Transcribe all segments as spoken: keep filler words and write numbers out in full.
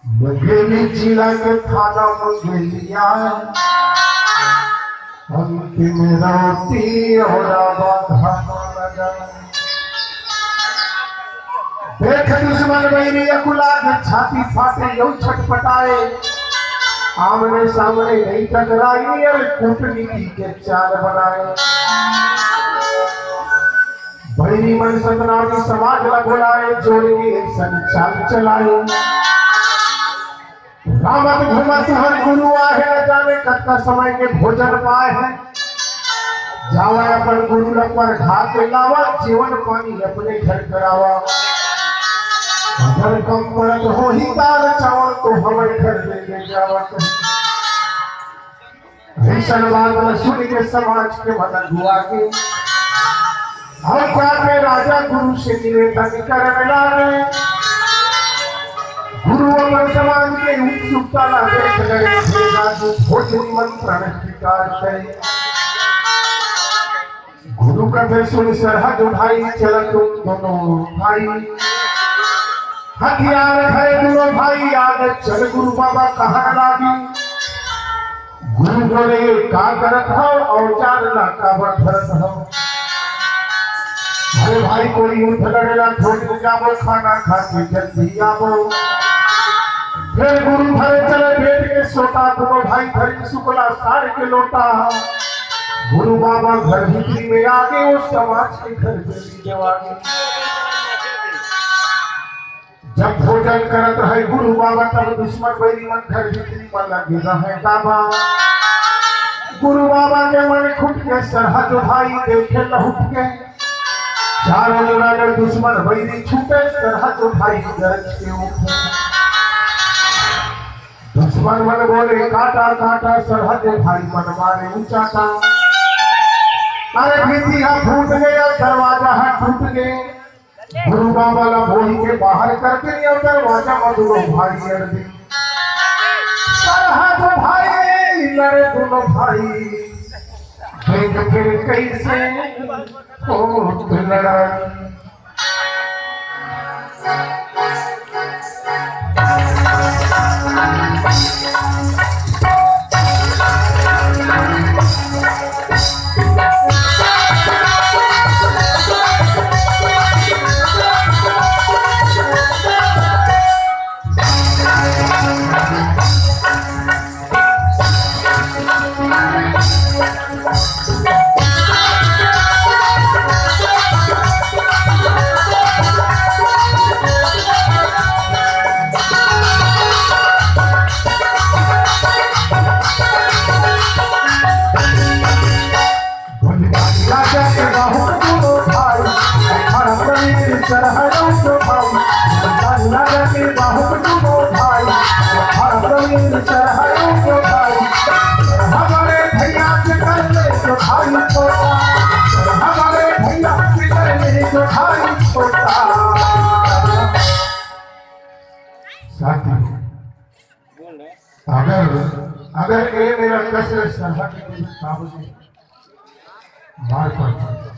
मुंगेली जिला के थाना मुंगेलिया, अंतिम रोटी और आवा धाना लगा। देख दुश्मन बैरी अकुला के छाती फाटे यू छटपटाए, आमने सामने नहीं टकराई और कूटनीति के चाल बनाए। बैरी मन सतनामी समाज ला बोलाए, जोड़ के एक संग चाल चलाए। रामत घूमत हर गुरु आहे, न जाने कतका समय के भोजन पाए हैं। जावा अपन गुरु ला परघा के लावा, जेवन पानी अपने घर करावा। अगर कम पड़त होही दाल चावल तो हमर घर ले ले जावा कहीं। अइसन बात ल सुन के समाज के मन अगुआ के अउ जाके राजा गुरु से निवेदन करे लागे। गुरु अपन समाज के उत्सुकता ला देख गए, हे राजू भोजन मंत्रण स्वीकार करे। गुरु कथे सुन सरहज भाई, चल तुम दोनों भाई। हथियार है दोनों भाई, आगे चल गुरु बाबा कहाँ लागी। गुरु बोले, "का करत हव? औजार ला काबर धरत हव?" "अरे भाई, कोई युद्ध लड़ेला, थोड़ी जाबो, खाना खा के जल्दी आबो।" फिर गुरु धरे चले बेद के सोटा, दोनों भाई धरे सुकला सार के लोटा। गुरु बाबा घर भीतरी में आगे, वो समाज के घर भीतरी में आगे। जब भोजन करत रहे गुरु बाबा, तब दुश्मन बैरी मन घर भीतरी में लगे रहे दाबा। गुरु बाबा के मन खुट के सरहज भाई देखे लहुट के। चारों मुड़ा में दुश्मन बैरी छूटे, सरहज भाई गरज के उठे। दुश्मन मन बोले, "काटा, काटा," सरहज भाई मन मारे उचाटा। अरे भीती हा फूट गया, दरवाजा हा टूट गया। गुरु बाबा ला बोल के बाहर कर दे, अउ दरवाजा म दोनों भाई लड़ दे। सरहज भाई लड़े दोनों भाई, देख फिर कैसे होत लड़ाई। राजा के बाहुत दुनो भाई, हर समीर सरहयों के भाई। राजा के बाहुत दुनो भाई, हर समीर सरहयों के भाई। हमारे भैया के कर ले जो भाई छोटा, हमारे भैया के कर ले जो भाई छोटा। साथी, अगर, अगर ये मेरा कसर सरहद के बाबूजी मार पड़ता,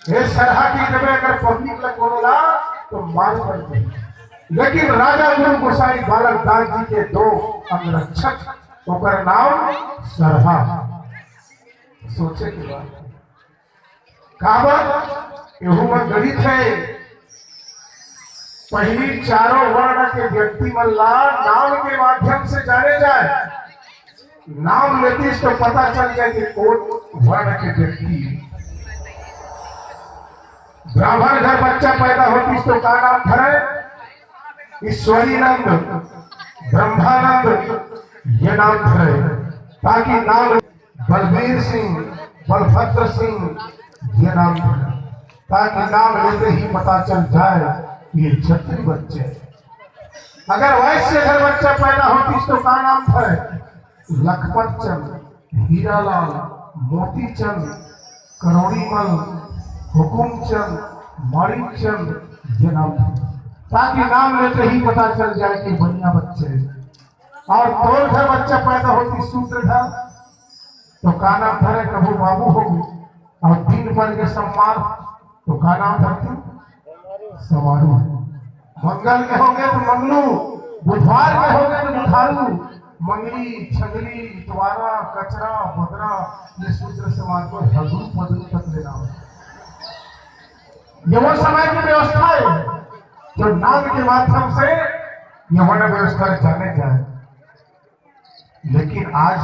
ये सरहा की जगह अगर पब्लिक लग बोलेला तो मार पड़ते। लेकिन राजा गुरु गोसाई बालक दास जी के दो अंगरक्षक, ओकर नाम सरहा। सोचे के बात है। काबर? एहू में गणित है। पहली चारों वर्ण के व्यक्ति मन ला नाम के माध्यम से जाने जाए। नाम लेतीस तो पता चल जाए कि कौन वर्ण के व्यक्ति है। ब्राह्मण घर बच्चा पैदा होतिस तो का नाम धरे? ईश्वरीनंद, ब्रह्मानंद, ये नाम धरे। ताकि नाम बलबीर सिंह, बलभद्र सिंह, ये नाम धरे, ताकि नाम लेते ही पता चल जाए कि ये छत्री बच्चे हैं। अगर वैश्य घर बच्चा पैदा होतिस तो का नाम धरे? लखपत चंद, हीरालाल, मोती चंद, करोड़ीमल, हुकुम चंद, माणिक चंद, ये नाम धरे, ताकि नाम लेते ही पता चल जाए कि बढ़िया बच्चे हैं। अउ तोर घर बच्चा पैदा होतिस सूत्रधार, तो का नाम धरे? कभू बाबू होगे, अउ दिन भर के सम्मान, तो का नाम धरतिस? समारू। मंगल के होगे तो मंगलू, बुधवार के होगे तो बुधारू, मंगली, छंगली, इतवारा, कचरा, बदरा, ये सूत्र समाज को हगरू पदरू तक ले नाम है। ये वो समय की व्यवस्था है, जो नाम के माध्यम से ये वर्ण व्यवस्था जाने जाए। लेकिन आज,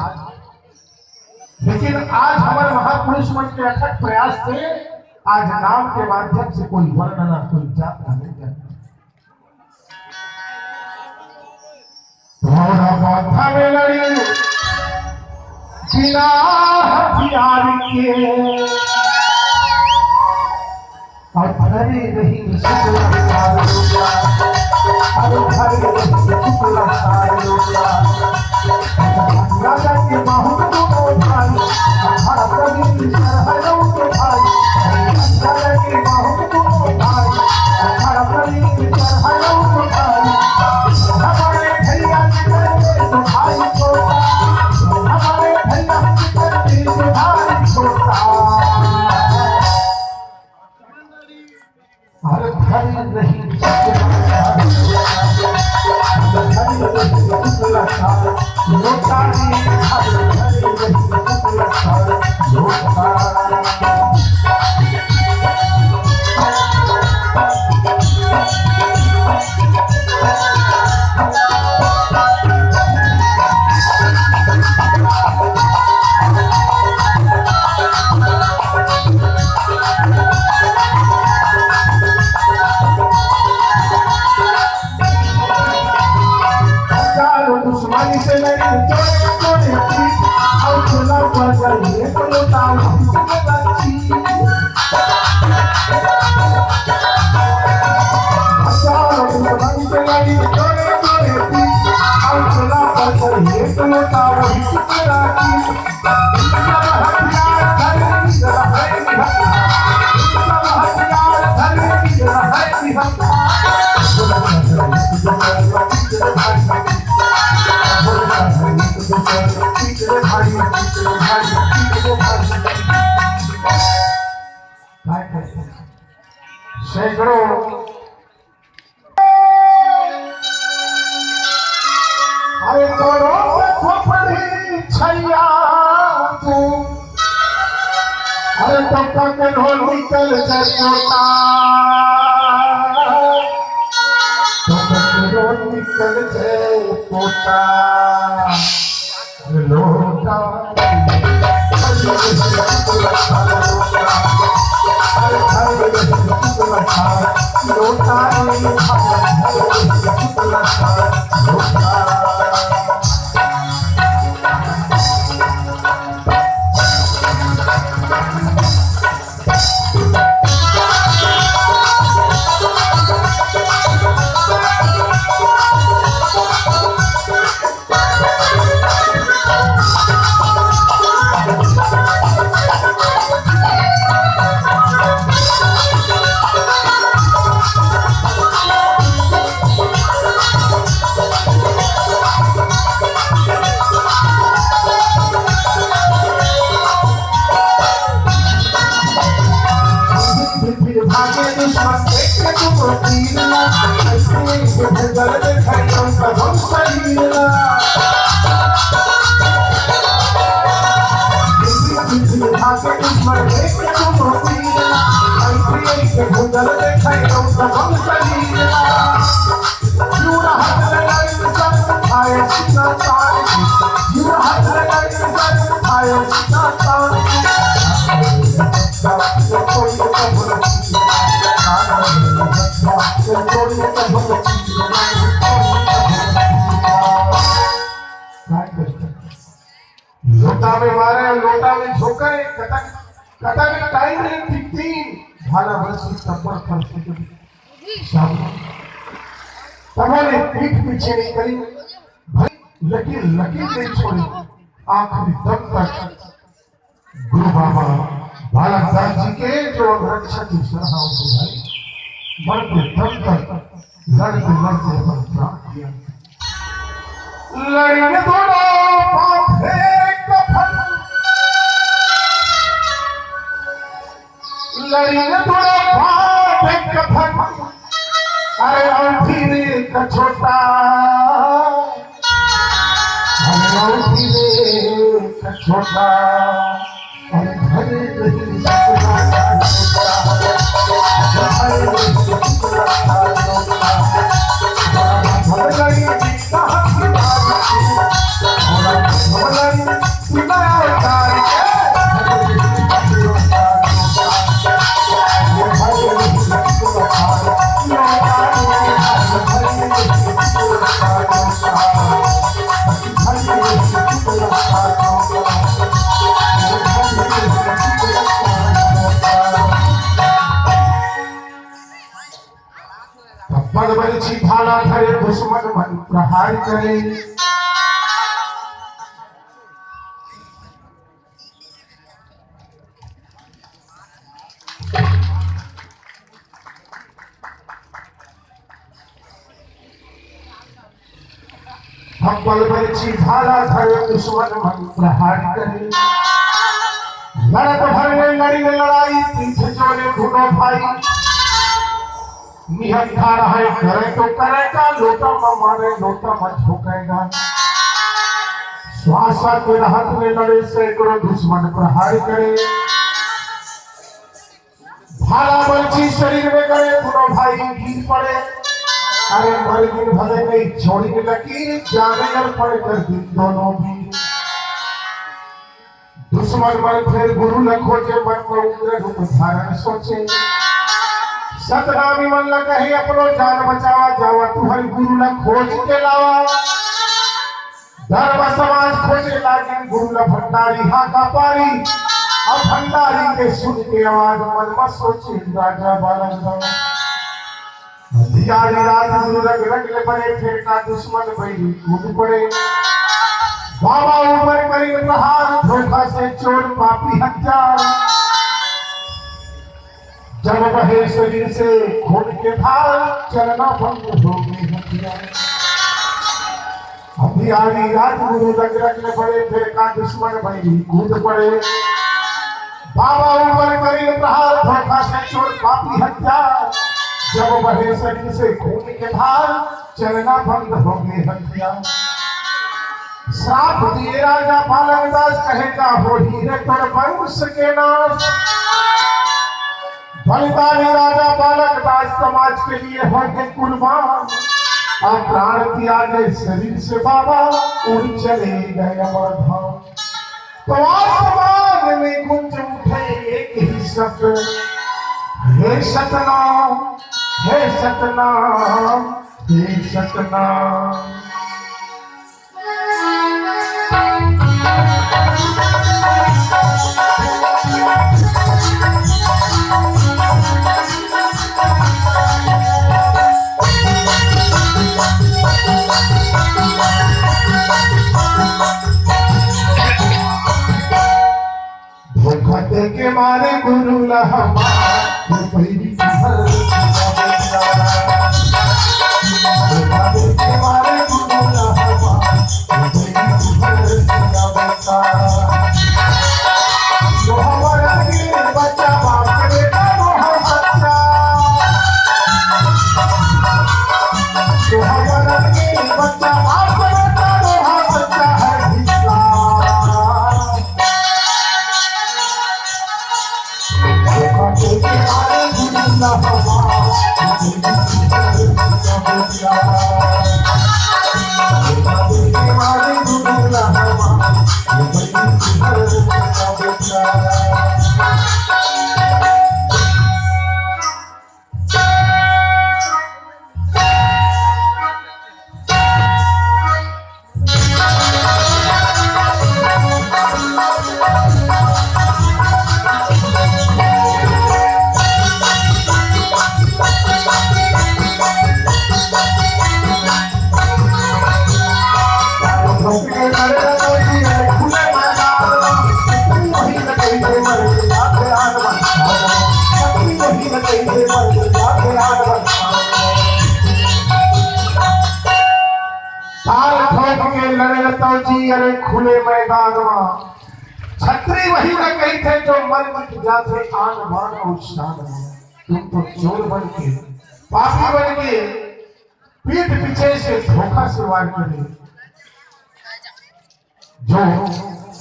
लेकिन आज हमर महापुरुष मन के अथक प्रयास से आज नाम के माध्यम से कोई वर्ण ना, कोई जात ना नहीं जाने। थोड़ा माथा में लड़ी बिना हथियार के। अउ धरे रही शुक्ल अवतार लोका, अउ धरे रही शुक्ल अवतार लोका। राजा के बाहुत दोनों भाई, अखाड़ा प्रवीण सरहयों के भाई। राजा के बाहुत दोनों भाई, अखाड़ा प्रवीण सरहयों के भाई। हमारे भैया के करते तो भाई छोटा, हमारे भैया के करते तो भाई छोटा। अरे धरी नहीं, धरी नहीं, लोटा नहीं, अरे धरी नहीं, लोटा। हजारों दुश्मनी से लड़ी, जोड़े जोड़े थी, और खुला बाजार ये तो लोटा उसी से लगी। हजारों दुश्मनी से लड़ी, जोड़े जोड़े थी, और खुला बाजार ये तो लोटा उसी से लगी। सैकड़ों अरे तोरो से खोपड़ी छैया तू। अरे तब तक के ढोल निकल जाए पोता। तब तक के ढोल निकल जाए पोता। लोटा। भाला बरसी तब्बड़ फरसी के सामने। तबो ले पीठ पीछे नहीं करी, भाई, लेकिन लकीर नहीं छोड़ी। आखिरी दम तक गुरु बाबा बालक दास जी के जो रक्षा की सरहा हो भाई, मरते दम तक लड़ते लड़ते अपन प्राण दिया। लड़ी में थोड़ा पाप है कफन, लड़ी में थोड़ा पाप है कफन। अरे औंधी रे कछोटा, अरे औंधी रे कछोटा, अरे भले नहीं ससुरा का छोटा, भले नहीं ससुरा का छोटा, भले नहीं तब बड़ बड़ छी भाला धरे दुश्मन मन प्रहार करे। हम बल बल छी भाला धरे दुश्मन मन प्रहार करे। लड़त भर में लड़ी में लड़ाई, पीठ जोड़े दुनों भाई। निहत्था रहे करे तो करे का, लोटा में मारे लोटा में झोंकेगा। श्वासा के रहत में लड़े सैकड़ों दुश्मन प्रहार करे। भाला बरछी शरीर में गड़े, दोनों भाई गिर पड़े। अरे मर गिर भले नहीं छोड़ी लकीर, जाने अर पड़े कर दिन दोनों भी। दुश्मन मन फिर गुरु न खोजे, मन में उग्र रूप धारण सोचे। सतनामी मन ल कहे अपनो जान बचावा, जावा तुहर गुरु न खोज के लावा। धर्म समाज खोजे लागिन गुरु ल भंडारी हाका पारी। अब भंडारी के सुन के आवाज मन म सोचे राजा बालक दास। अंधियारी रात गुरु रंग रंग ले बने, फेर का दुश्मन बैरी कूद पड़े। बाबा ऊपर करीन प्रहार, धोखा से चोर पापी हत्यार। जब बहे शरीर से खून के धार, चलना बंद हो गए हथियार। हथियारी राजगुरु रंग रंग में पड़े, फेर का दुश्मन बैरी कूद पड़े। बाबा ऊपर करीन प्रहार, धोखा से चोर पापी हत्यार। जब बहे शरीर से खून के धार, चलना बंद हो गए हथियार। श्राप दिए राजा बालक दास, कहे का होही रे तोर वंश के नाश। बलिदानी राजा बालक दास समाज के लिए हो गए कुर्बान। अब प्राण त्यागे शरीर से बाबा, उड़ चले गए अमर धाम। तो आसमान में गूंज उठे एक ही शब्द, हे सतनाम, हे सतनाम, हे सतनाम। धोखा दे के मारे गुरु ला हमार, ये पहिली की भर। धोखा दे के मारे गुरु ला हमार, ये पहिली की भर। तो हमारा के बच्चा बाप के बेटा वो है सच्चा। तो हमारा के बच्चा बाप के बेटा वो है सच्चा है भिखारी। तो जी, अरे खुले मैदान मा छतरी वही ला कहिथे जो मर मिट जाथे आन बान अउ शान मा। तुम तो चोर बन के, पापी बन के, पीठ पीछे से धोखा से वार करे। जो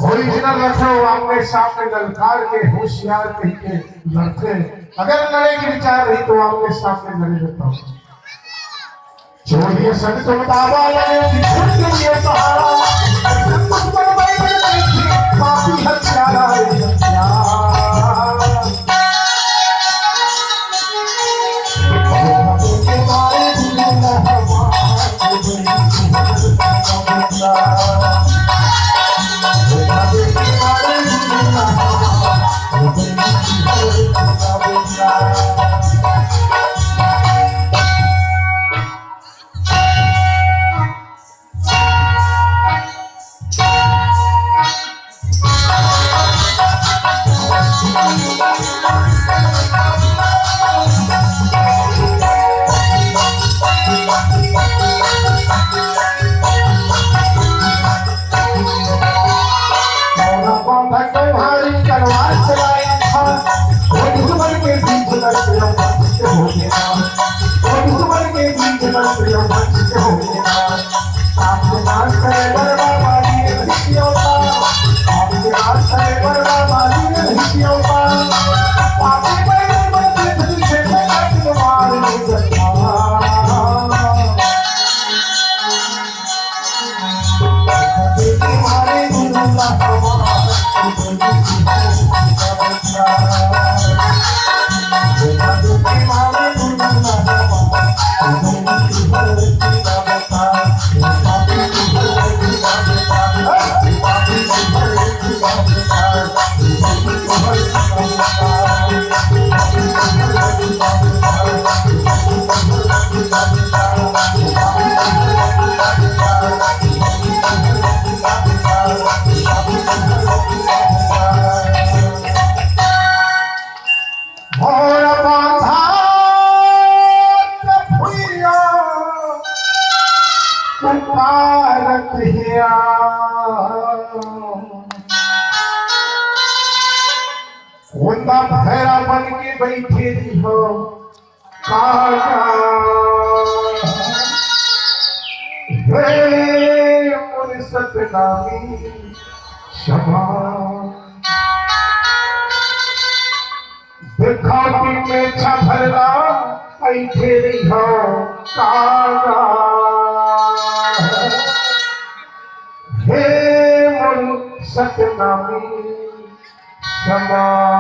ओरिजिनल रखे हो, आमने सामने ललकार के, होशियार कह के लड़थे। अगर लड़े के विचार रही तो आमने सामने लड़े रहता हूँ। चोरिया संग तुम दावा लगे, बिछड़ के लिए सहारा। दुश्मन बैठे बैठे, पापी हत्यारा रे हत्यारा। भोर बांधा भुइया पुकारत हिया। कोंदा भैरा बन के बैठे रही हो काका। हे मोर सतनामी क्षमा। देखा कि मैं छफरला ऐठे रही हो काका। हे मोर सतनामी क्षमा।